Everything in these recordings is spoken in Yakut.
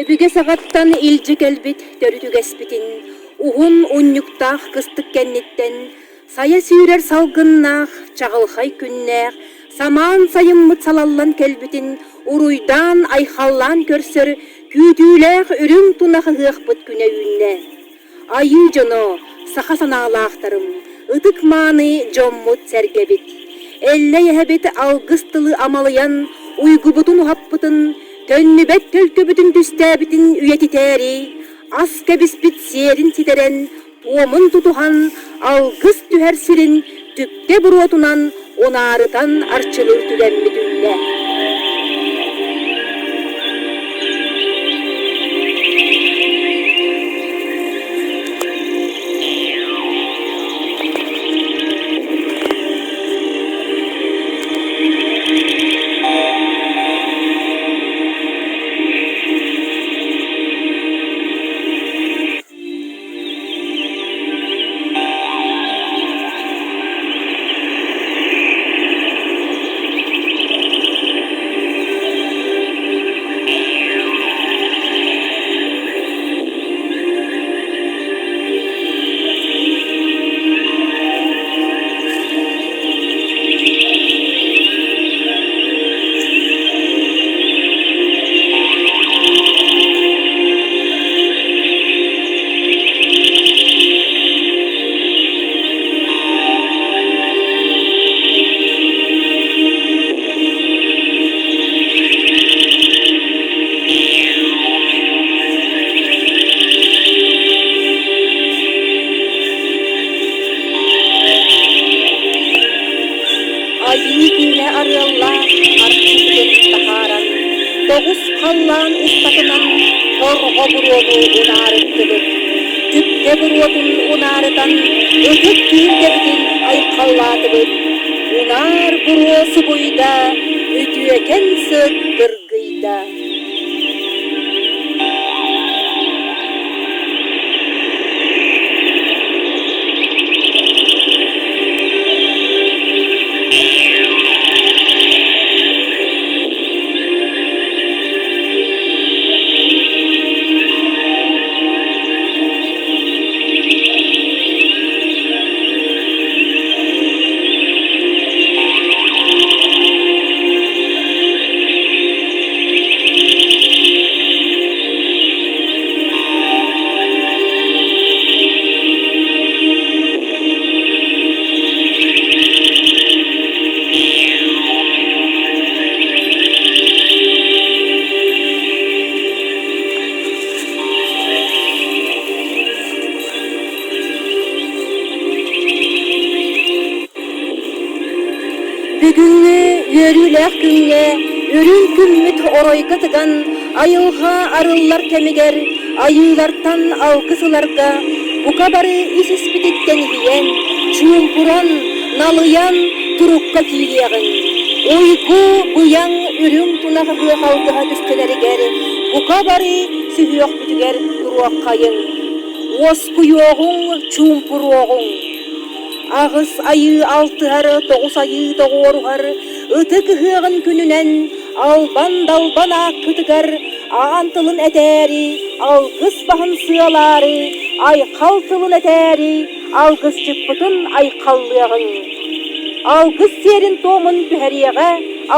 Өбүгэ саҕаттан илдьэ кэлбит төрүт үгэспитин уһун унньуктаах кыстык кэнниттэн сайа сүүрэр салгыннаах, чаҕылхай күннээх, самаан сайыммыт салаллан кэлбитин уруйдаан-айхаллаан көрсөр күүтүүлээх үрүҥ тунах ыһыахпыт күнэ үүннэ. Айыы дьоно, саха санаалаахтарым, ытык-мааны дьоммут-сэргэбит! Эллэй эһэбит алгыс тылы амалыйан, уйгубутун уһаппытын, төннүбэт төлкөбүтүн түстээбитин үйэтитээри, ас кэбиспит сиэрин ситэрэн, туомун тутуһан, алгыс түһэр сирин түптэ буруотунан унаарытан арчылыыр түгэммит үүннэ. Айыы күүһэ арыаллаах арчытын таһааран, тоҕус халлаан устатынан торҕо буруону унаарыттыбыт. Түптэ буруотун унаарытан, ытык түһүлгэбитин айхаллаатыбыт. Унаар буруо субуйда, үтүөкэн сыт дыргыйда. Бүгүҥҥү үөрүүлээх күҥҥэ үрүҥ күммүт оройго тыган, айылҕа арыллар кэмигэр айыылартан алгыс ыларга бука бары ис-испититтэн иһийэн, чуумпуран, налыйан турукка киириэҕиҥ. Уйгу быйаҥ үрүҥ тунах ыһыах алгыһа түстэнэригэр бука бары сүһүөхпүтүгэр туруоххайыҥ. Уоскуйуоҕуҥ, чуумпуруоҕуҥ. Аҕыс айыы алтыһар, тоҕус айыы тоҕуоруһар ытык ыһыаҕын күнүнэн албан-далбан ааккытыгар аан тылын этээри, алгыс баһын сыалаары, айхал тылын этээри, алгысчыппытын айхаллыаҕыҥ. Алгыс сиэрин-туомун түһэриэҕэ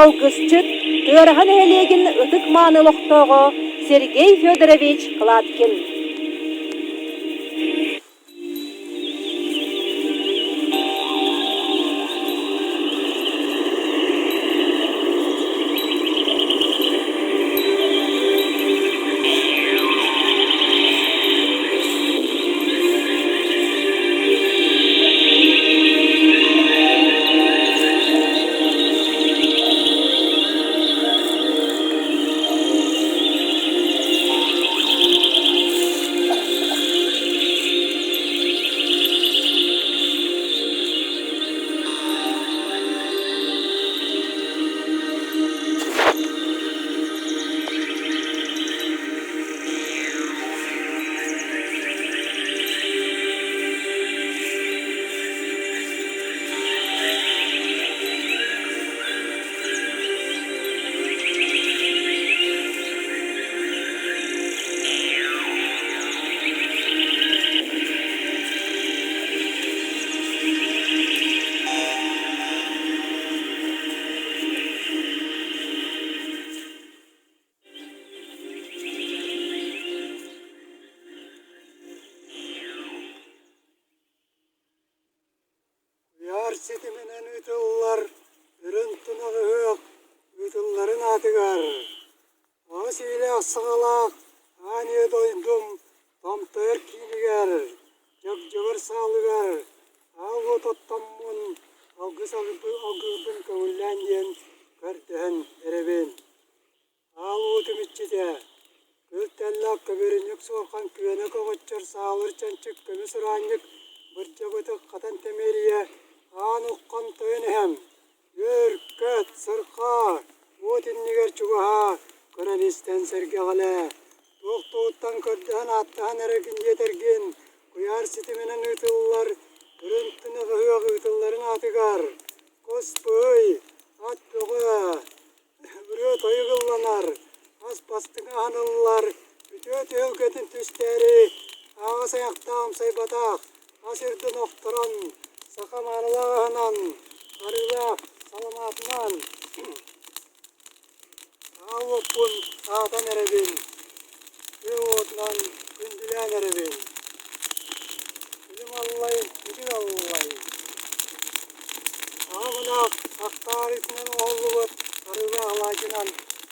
алгысчыт Тыараһа нэһилиэгин ытык-мааны олохтооҕо Сергей Федорович Кладкин. ситиминэн ыытыллар Үрүҥ тунах ыһыах ыытылларын аатыгар аҕыс иилээх саҕалаах аан ийэ дойдум томтойор киинигэр, дьөгдьөгөр саалыгар аал уот оттоммун алгыс алгыырбын көҥүллээн диэн көрдөһөн эрэбин. Аал уотум иччитэ, күл тэллэх көбүөрүнньүк суорҕан күөнэ көҕөччөр саалыр чанчык көмүс ураанньык бырдьабытык хатан тэмиэрийэ аан уххан тойон эһэм, үөр-көт, сырхаа, уот иннигэр чугаһаа, көрөн-истэн сэргэҕэлээ, туох туһуттан көрдөһөн-ааттаһан эрэргин диэтэргин, куйаар ситиминэн ыытыллар үрүҥ тунах ыһыах ыытылларын аатыгар, кус быһый, ат бөҕө, Ырыа-тойук ылланар, ас бастыҥа аһаныллар, үтүө түһүлгэтин түстээри ааҕыс айахтаах амсайбатах, ас үрдүн охторон, саха маанылаах аһынан, арыылаах саламаатынан аал уоппун аатан эрэбин, күөх уотунан күндүлээн эрэбин. Күлүм аллай, күдүк аллай. Аҕам ынах ахтаарыытынан оҥоһуллубут арыылаах алаадьынан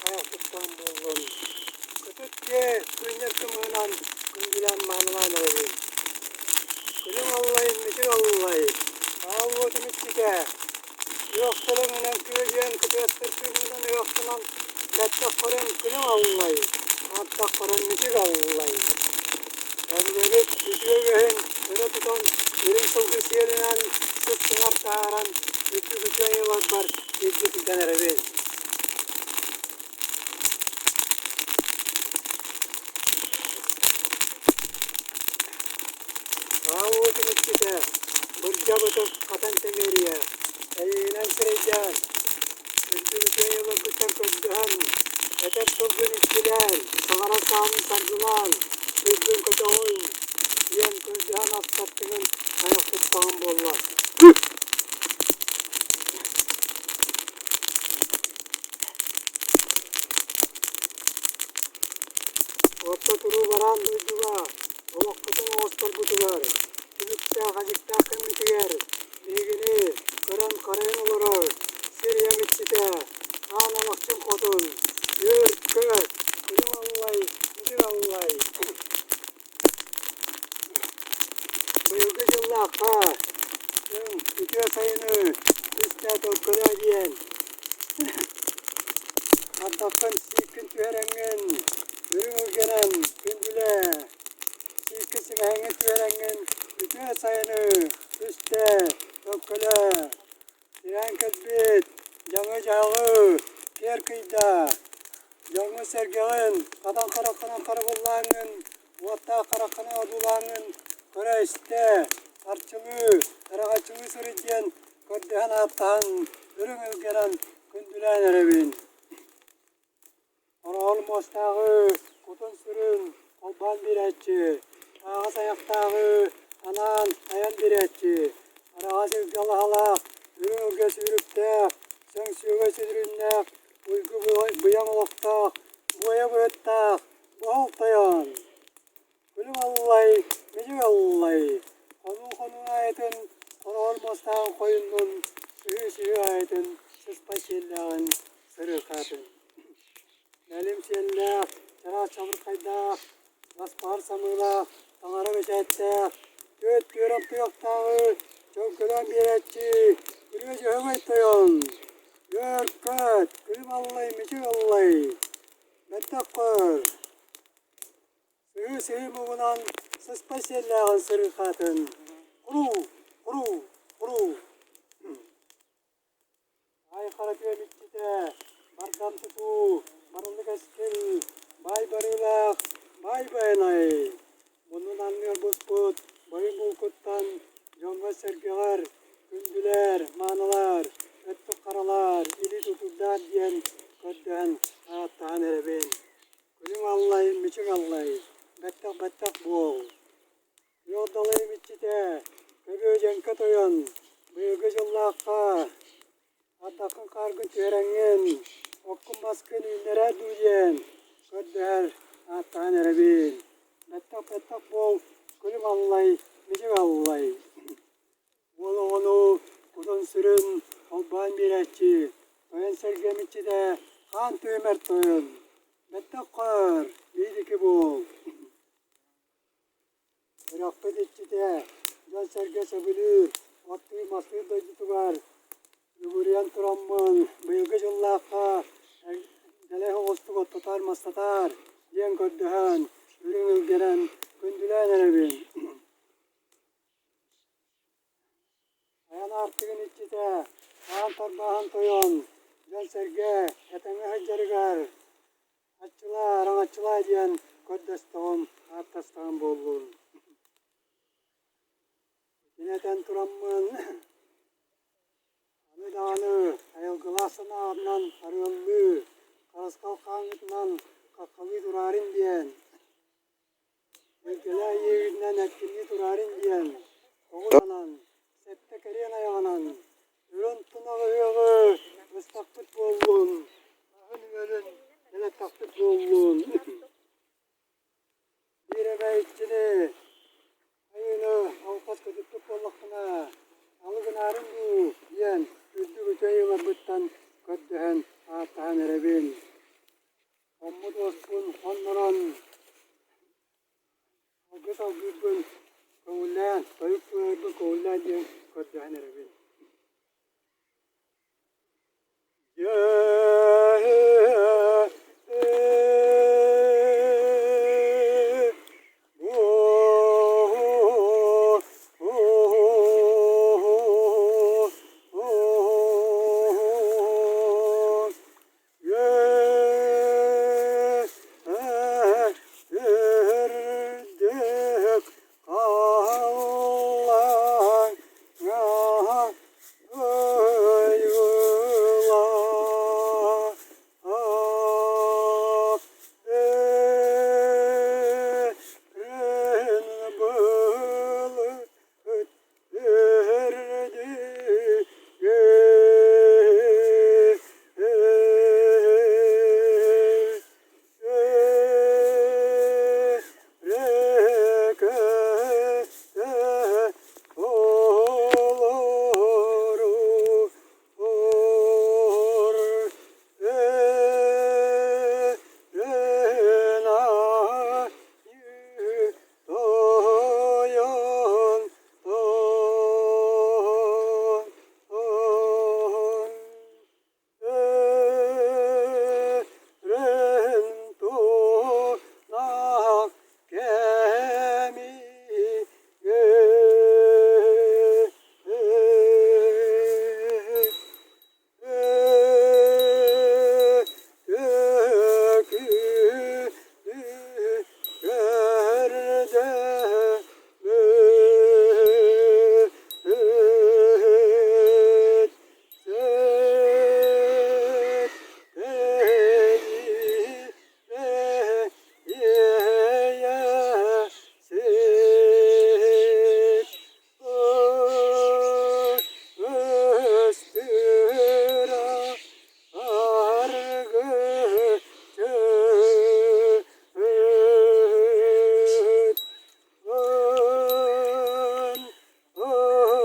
айах туттан буоллун. Кытыт дьиэ күннэр кымыһынан күндүлээн маанылаан эрэбин. Күлүм аллай, мүчүк аллай, аал уотум иччитэ, Күөх төлөҥүнэн күөдьүйэн кытыастар күҥҥүнэн ыһыахтанан бэттэх көрөн күлүм аллай, ардах көрөн мичик аллай. Өбүгэбит үтүө үгэһин өрө тутан үрүҥ сылгы сиэлинэн сыт-сыҥар таһааран үрдүк үтүө айыыларбар илдьит ыытан эрэбин. Аал уотун иччитэ, бырдьа-бытык хатан тэмиэрийэ, эйигинэн сирэйдээн, үрдүк үтүө айыыларгыттан көрдөһөн, этэр тылгын иччилээн, саҥарар саҥаны саргылаан, үрдүн көтөҕүҥ диэн көрдөһөн астаттыгын айах туттаҕым буолла. Орто туруу бараан дойдуга олохпутун оҥосторбутугар, түбүктээх-адьыктаах кэммитигэр биһигини көрөн-харайан олорор сир ийэм иччитэ Аан Алахчын Хотун, үөр-көт, күлүм аллай, мүчүк аллай. Быйылгы дьыллаахха үтүө сайыны түстээ төлкөлөө диэн ардаххын сииккин түһэрэҥҥин үрүҥ илгэнэн күндүлээ сииккин симэһэҥҥин түһэрэҥҥин үтүө сайыны түстээ төлкөлөө Тирээн кэлбит дьаҥы-дьаһаҕы киэр кыйда, дьоҥҥун-сэргэҕин хатан хараххынан харабыллааҥҥын, уоттаах хараххынан одуулааҥҥын көрө-истэ, арчылыы, араҕаччылыы сырыт диэн көрдөһөн-ааттаһан, үрүҥ илгэнэн күндүлээн эрэбин. Ороһол муостааҕы кутун-сүрүн холбоон биэрээччи, аҕыс айахтааҕы анаан айан биэрээччи, араҕас илгэ алаһалаах, үрүҥ илгэ сүүрүктээх, сөҥсүөгэй сүдүрүннээх, уйгу быйаҥ олохтоох, буойа быһыттаах буһал тойон. Күлүм аллай, мүдьүк аллай, хонуу-хонуу аайытын хороҕор муостааҕын хойуннун, сүһүү-сүһүү аайытын сыспай сиэллээҕин сырыырхаатын. Мэлим сиэллээх, чараас чабырхайдаах, баспаҕар самыылаах, таҥара бэчээттээх, түөрт түөрэм туйахтааҕы чөҥкөлөөн биэрээччи Күрүө Дьөһөгөй тойон, үөр-көт, күлүм аллай, мүчүк аллай, бэттэх көр. Сыһыы-сыһыы муҥунан сыспай сиэллээҕин сырыырхаатын, куруу, куруу, куруу. Ай хара тыам иччитэ, бардам тутуу, барыллык эскил, баай барыылаах, баай байанай. Муннун анныгар буспут бойум булкуттан дьоҥҥор-сэргэҕэр күндүлэр, маанылар, өттүк харалар, илии тутурдар диэн көрдөһөн ааттаһан эрэбин. Күлүҥ аллай, мүчүк аллай, бэттэх-бэттэх буол. Күөх далайым иччитэ, көбүө дьэҥкэ тойон, быйылгы дьыллаахха ардаххын хааргын түһэрэҥҥин, оккун-маскын үүннэрээр дуу диэн көрдөһөр ааттаһан эрэбин. Бэттэх-бэттэх буол, күлүм аллай, мүчүк аллай. Уол оҕону кутун-сүрүн. Сүүмэр тойон, бэттэх хаар, биирики буол. Үрэхпит иччитэ, дьон-сэргэ сөбүлүүр, оттуур-мастыыр дойдутугар бүгүрүйэн тураммын, быйылгы дьыллаахха дэлэй оҕустук оттотор-мастатаар диэн көрдөһөн, үрүҥ илгэнэн күндүлээн эрэбин. Айан аартыгын иччитэ, аан тарбааһын тойон, дьон-сэргэ этэҥҥэ сылдьарыгар аччылаа, араҥаччылаа диэн көрдөстөҕүм, ааттастаҕым буоллун. Итини этэн тураммын, аны даҕаны айылгылаах санааҕытынан арыаллыы, харысхал хааҥҥытынан хаххалыы тураарын диэн Илгэлээх иэйиитинэн эркиннии тураарын диэн, оҕунанан, сэттэ кэриэн айаҕынан, үрүҥ тунах ыһыаҕы быстахпыт буоллун, аһын-үөлүн дэлэттэхпит буоллун. Биир эмэ иччини айыыны алҕас көтүппүт буоллахпына, алы гынаарыҥ дуу диэн үрдүк үтүө айыыларбыттан көрдөһөн ааттаһан эрэбин. Хоммут уоспун хоннорон, алгыс алгыырбын көҥүллээн, тойук туойарбын көҥүллээн диэн көрдөһөн эрэбин. Үрдүк халлааҥҥа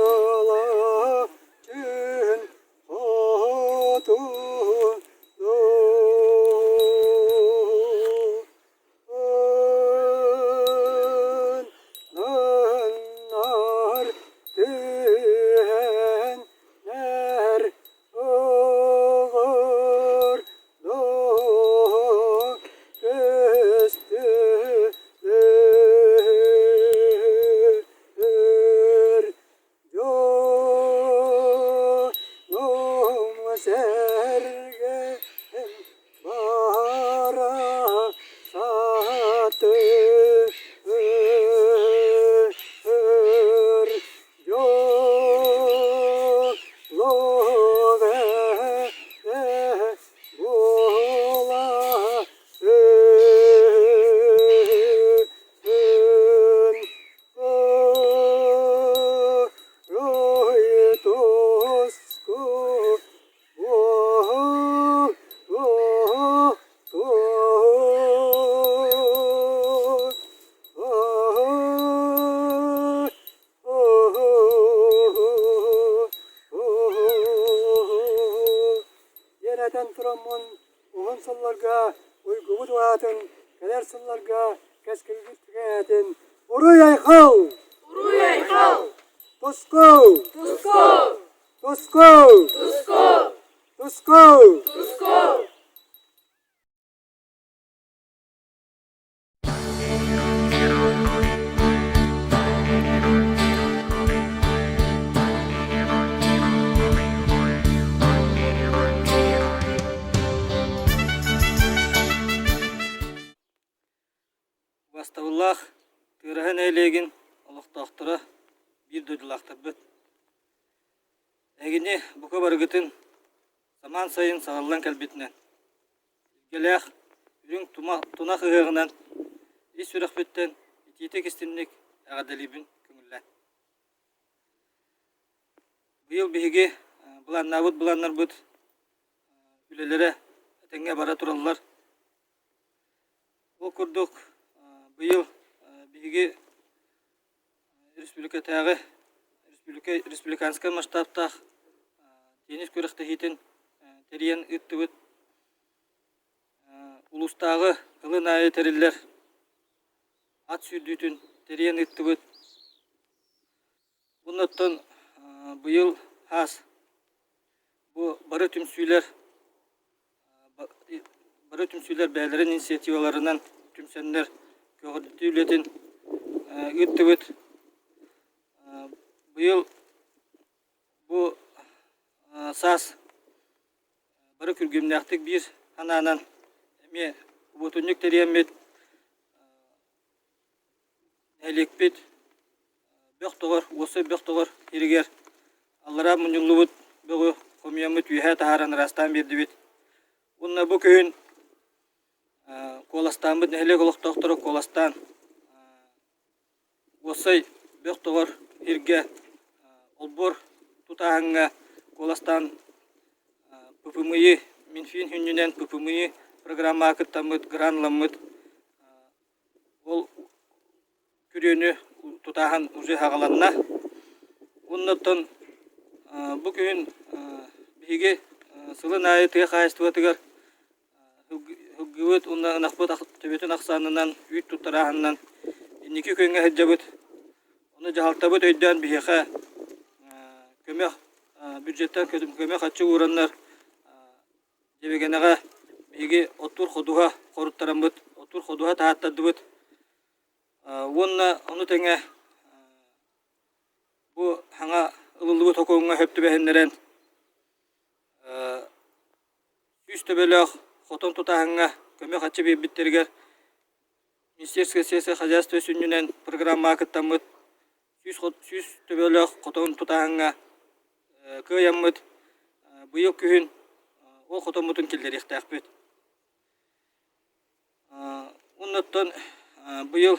ыйылаах эрин былыт Тойон Сэргэм бара сатыыр дьоллоох буола Диэн этэн тураммын уһун сылларга уйгубут уһаатын, кэлэр сылларга кэскилбит кэҥээтин! Уруй-айхал! Уруй-айхал! Туску! Туску! Туску! Туску! Туску! Туску! Убастабыллаах Тыараһа нэһилиэгин олохтоохторо, биир дойдулаахтарбыт! Эһигини бука барыгытын самаан сайын саҕаллан кэлбитинэн, илгэлээх үрүҥ тунах ыһыаҕынан ис сүрэхпиттэн итиитик-истинник эҕэрдэлиибин көҥүллээн. Быйыл биһиги былааннаабыт былааннарбыт үлэлэрэ этэҥҥэ бара тураллар. Ол курдук быйыл биһиги республикатааҕы республиканскай масштабтаах теннис күрэхтэһиитин тэрийэн ыыттыбыт. Улуустааҕы сылын аайы тэриллэр ат сүүрдүүтүн тэрийэн ыыттыбыт. Оннуттан быйыл хаас бу бары түмсүүлэр Бары түмсүүлэр бэйэлэрин инициативаларынан түмсэннэр көҕүрдүү үлэтин ыыттыбыт. Быйыл бу саас бары күргүөмнээхтик биир санаанан эмиэ уотунньук тэрийэммит Нэһилиэкпит бөх тоҕор, уопсай бөх тоҕор сиригэр аллараа мунньуллубут бөҕү хомуйаммыт үөһээ таһааран ыраастаан биэрдибит. Уонна бу күһүн куоластааммыт нэһилиэк олохтоохторо куоластаан уопсай бөх тоҕор сиргэ олбуор тутааһыҥҥа куоластаан ППМИ Минфин сүнньүнэн ППМИ программаҕа кыттаммыт, грант ыламмыт Ол күрүөнү тутааһын уже аҕаланна. Оннуттан бу күһүн биһиги сылын аайы тыа хаһаайыстыбатыгар сылгыбыт уонна ынахпыт төбөтүн ахсаанынан, үүт туттарааһынынан инники күөҥҥэ сылдьабыт. Ону дьаһалтабыт өйдөөн биһиэхэ көмө бюджеттан көмө харчы уураннар Дьэбигэнэҕэ биһиги оттуур ходуһа хоруттараммыт, оттуур ходуһа таһааттардыбыт уонна ону тэҥэ бу саҥа ылыллыбыт сокуоҥҥа сөп түбэһиннэрэн 100 төбөлөөх хотон тутааһыҥҥа көмө харчы биэрбиттэригэр Министерское сельское хозяйство сүнньүнэн программаҕа кыттаммыт 100 төбөлөөх хотон тутааһыҥҥа кыайаммыт быйыл күһүн ол хотоммутун киллэриэхтээхпит. Оннуттан быйыл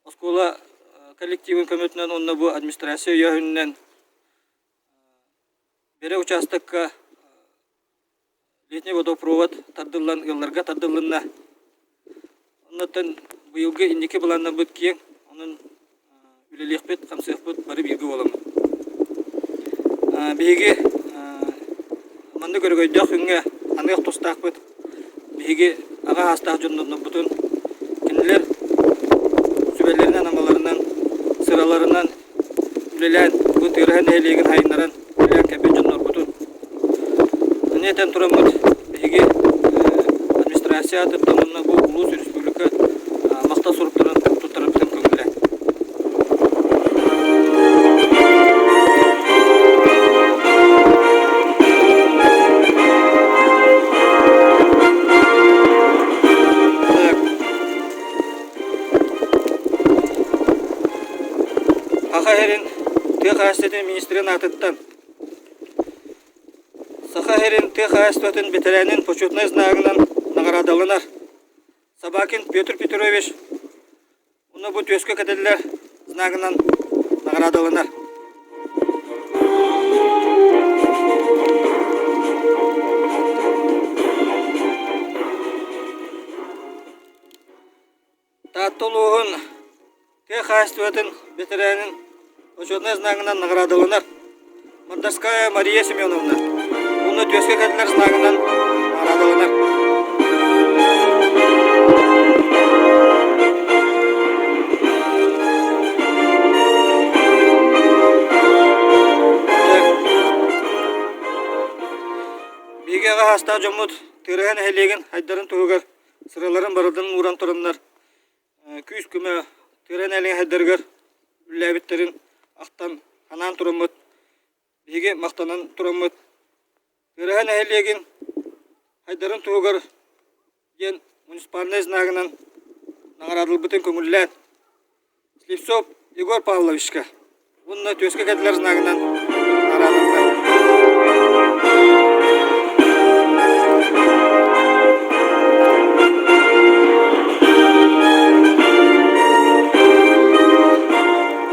оскуола коллективын көмөтүнэн уонна бу администрация өйөөһүнүнэн Бэрэ учаастакка летний водопровод тардыллан ыалларга тардыллынна. Оннуттан быйылгы инники былааннарбыт киэҥ, онон үлэлиэхпит, хамсыахпыт бары бииргэ буоламмыт. Биһиги маннык өрөгөйдөөх күҥҥэ аныах тустаахпыт. Биһиги аҕа саастаах дьоннорбутун кинилэр сүбэлэринэн-амаларынан, сыраларынан үлэлээн бу Тыараһа нэһилиэгин сайыннаран үлэлээн кэлбит дьоннорбутун аны этэн тураммыт биһиги администрация аатыттан уонна бу улуус республика махтал суруктарын туттарарбытын көҥүлэ. Саха сирин тыа хаһаайыстыбатын министрин аатыттан Саха сирин тыа хаһаайыстыбатын бэтэрээнин почетнай знагынан наҕараадаланар Собакин Петр Петрович уонна бу түөскэ кэтиллэр знагынан наҕараадаланар. Таатта улууһун тыа хаһаайыстыбатын бэтэрээнин почетнай знагынан наҕараадаланар Мордовская Мария Семеновна уонна түөскэ кэтиллэр знагынан наҕараадаланар. наҕараадаланар. Биһиги аҕа саастаах дьоммут Тыараһа нэһилиэгин айдарын туһугар сыраларын барытын ууран тураннар күүс-көмө Тыараһа нэһилиэгин айдарыгар үлэлээбиттэрин ахтан анаан тураммыт биһиги махтанан тураммыт Тыараһа нэһилиэгин айдарын туһугар диэн муниципальнай знагынан наҕараадалбытын көҥүллээн Слепцов Егор Павловичка уонна түөскэ кэтилэр знагынан наҕараадаланна.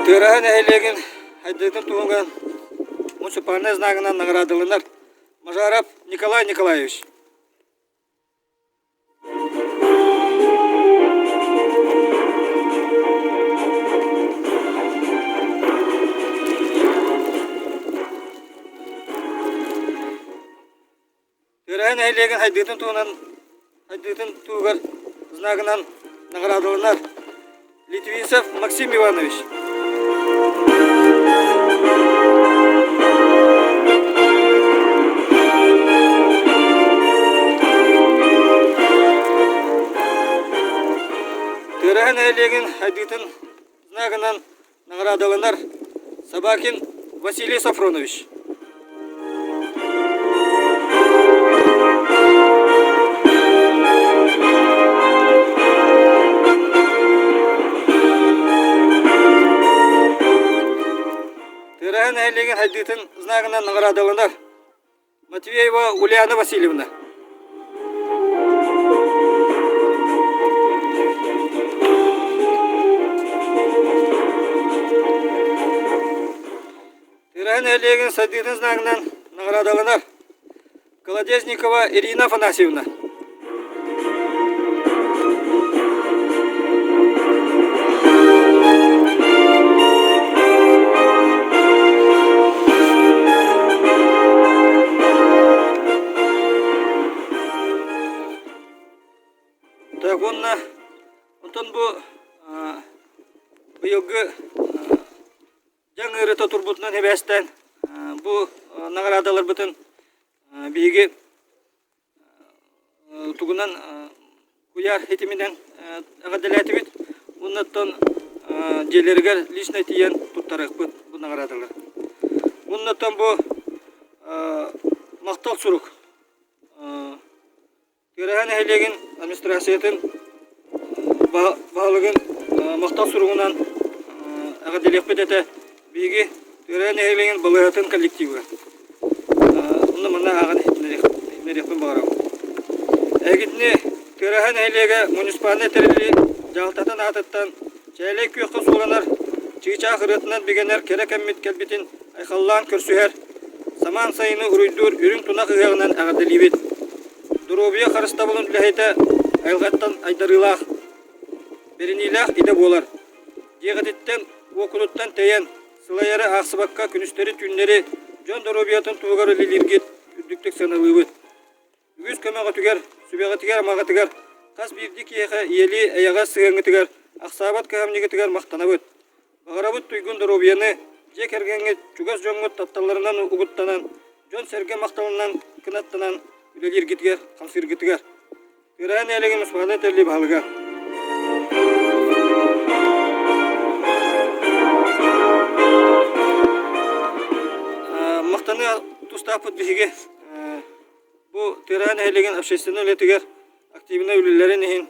Тыараһа нэһилиэгин хайдыытын туһугар муниципальнай знагынан наҕараадаланар Мажаров Николай Николаевич. Тыараһа нэһилиэгин хайдыытын туһунан хайдыытын туһугар знагынан наҕараадаланар Литвинцев Максим Иванович. Тыараһа нэһилиэгин хайдыытын знагынан наҕараадаланар Собакин Василий Софронович. Тыараһа нэһилиэгин хайдыытын знагынан наҕараадаланар Матвеева Ульяна Васильевна. Тыараһа нэһилиэгин сайдыытын знагынан наҕараадаланар Колодезникова Ирина Афанасьевна. Так уонна онтон бу быйылгы дьаҥ ыарыыта турбутунан сибээстээн бу наҕараадаларбытын биһиги тугунан куйаар ситиминэн эҕэрдэлээтибит уоннаттан дьиэлэригэр лично тиийэн туттарыахпыт бу наҕараадалар. Уоннаттан бу махтал сурук Тыараһа нэһилиэгин администрациятын баһылыгын махтал суругунан эҕэрдэлиэхпит этэ биһиги Тыараһа нэһилиэгин балыыһатын коллектива. Онно манна ааҕан иһитиннэриэхпин баҕарабын. Эһигитини Тыараһа нэһилиэгэ муниципальнай тэриллии дьаһалтатын аатыттан чээлэй күөххэ сууланар, чыычаах ырыатынан бигэнэр кэрэ кэммит кэлбитин айхаллаан көрсүһэр, самаан сайыны уруйдуур үрүҥ тунах ыһыаҕынан эҕэрдэлиибит. Доруобуйа харыстабылын үлэһитэ айылҕаттан айдарыылаах, бэриниилээх идэ буолар. Дьиэҕититтэн, уокунуттан тэйэн, сылайары аахсыбакка күнүстэри-түүннэри дьон доруобуйатын туһугар үлэлииргит үрдүктүк сыаналыыбыт. Үгүс көмөҕүтүгэр, сүбэҕитигэр-амаҕытыгар, хас биирдии киһиэхэ ийэлии эйэҕэс сыһыаҥҥытыгар, ахсаабат кыһамньыгытыгар махтанабыт. Баҕарабыт туйгун доруобуйаны, дьиэ кэргэҥҥит, чугас дьоҥҥут тапталларынан угуттанан, дьон-сэргэ махталынан кынаттанан үлэлииргитигэр, хамсыыргытыгар. Тыараһа нэһилиэгин муниципальнай тэриллии баһылыга. Махтаныа тустаахпыт биһиги бу Тыараһа нэһилиэгин общественнай үлэтигэр активнай үлэлэрин иһин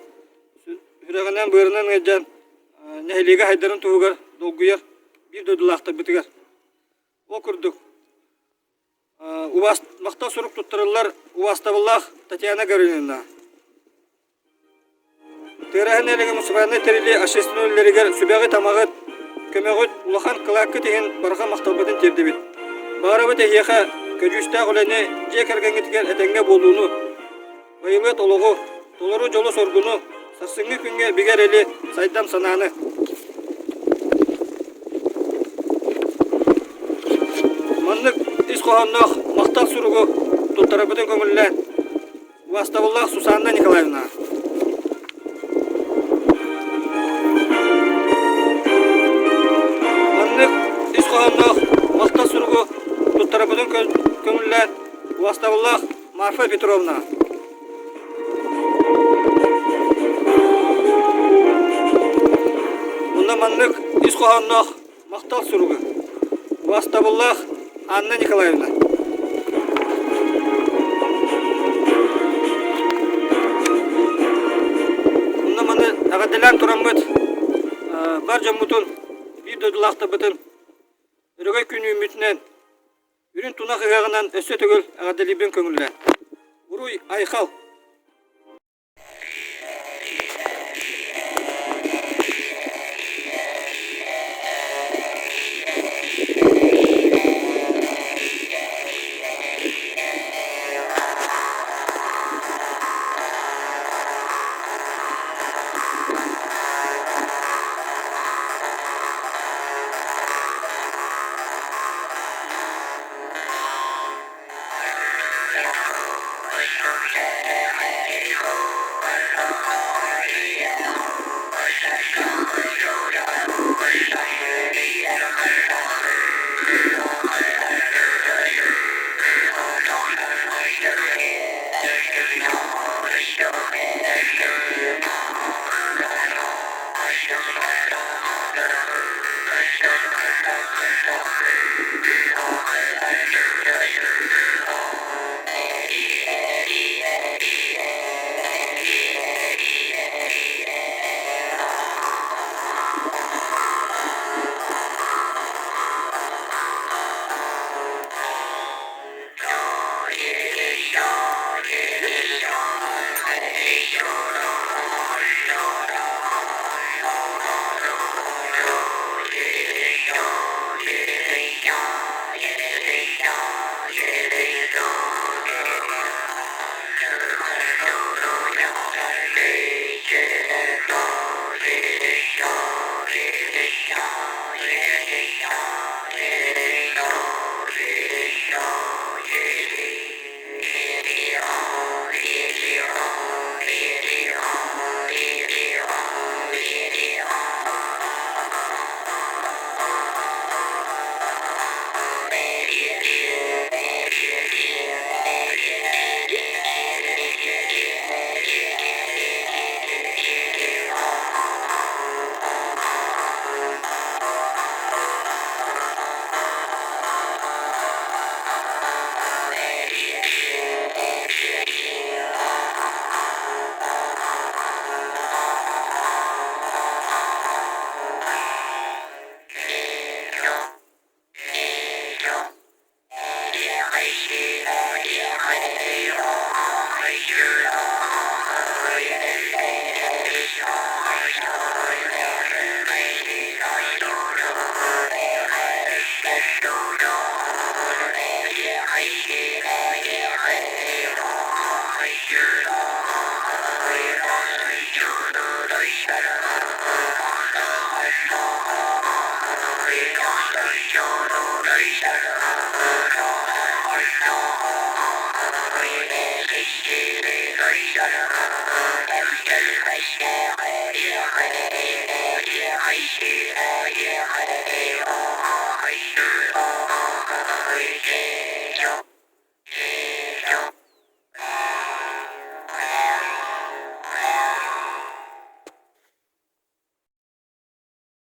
сүрэҕинэн-быарынан ыалдьан нэһилиэгэ сайдарын туһугар долгуйар биир дойдулаахтарбытыгар. Ол курдук, махтал сурук туттарыллар убаастабыллаах Татьяна Гаврильевна. Тыараһын нэһилиэгин муниципальнай тэриллии общественнай үлэлэригэр сүбэҕит-амаҕыт, көмөҕүт, улахан кылааккыт иһин барҕа махталбытын тиэрдэбит. Баҕарабыт эһиэхэ көдьүүстээх үлэни, дьиэ кэргэҥҥитигэр этэҥҥэ буолууну, Байылыат олоҕу, толору дьолу-соргуну, сарсыҥҥы күҥҥэ бигэ эрэли, сайдам санааны. Маннык ис хоһоонноох махтал суругу туттарарбытын көҥүллээн. Убастабыллаах Сусанна Николаевна. Маннык ис хоһоонноох махтал суругу туттарабытын көҥүллээн убастабыллаах Марфа Петровна. Онно маннык ис хоһоонноох Махтал суруга. Убастабыллаах Анна Николаевна. Онно маны эҕэрдэлээн тураммыт бар дьоммутун, биир дойдулаахтарбытын Өрөгөй күн үүммүтүнэн, үрүн тунах ыһыаҕынан өссө төгүл эҕэрдэлиирбин көҥүллээн. Уруй айхал!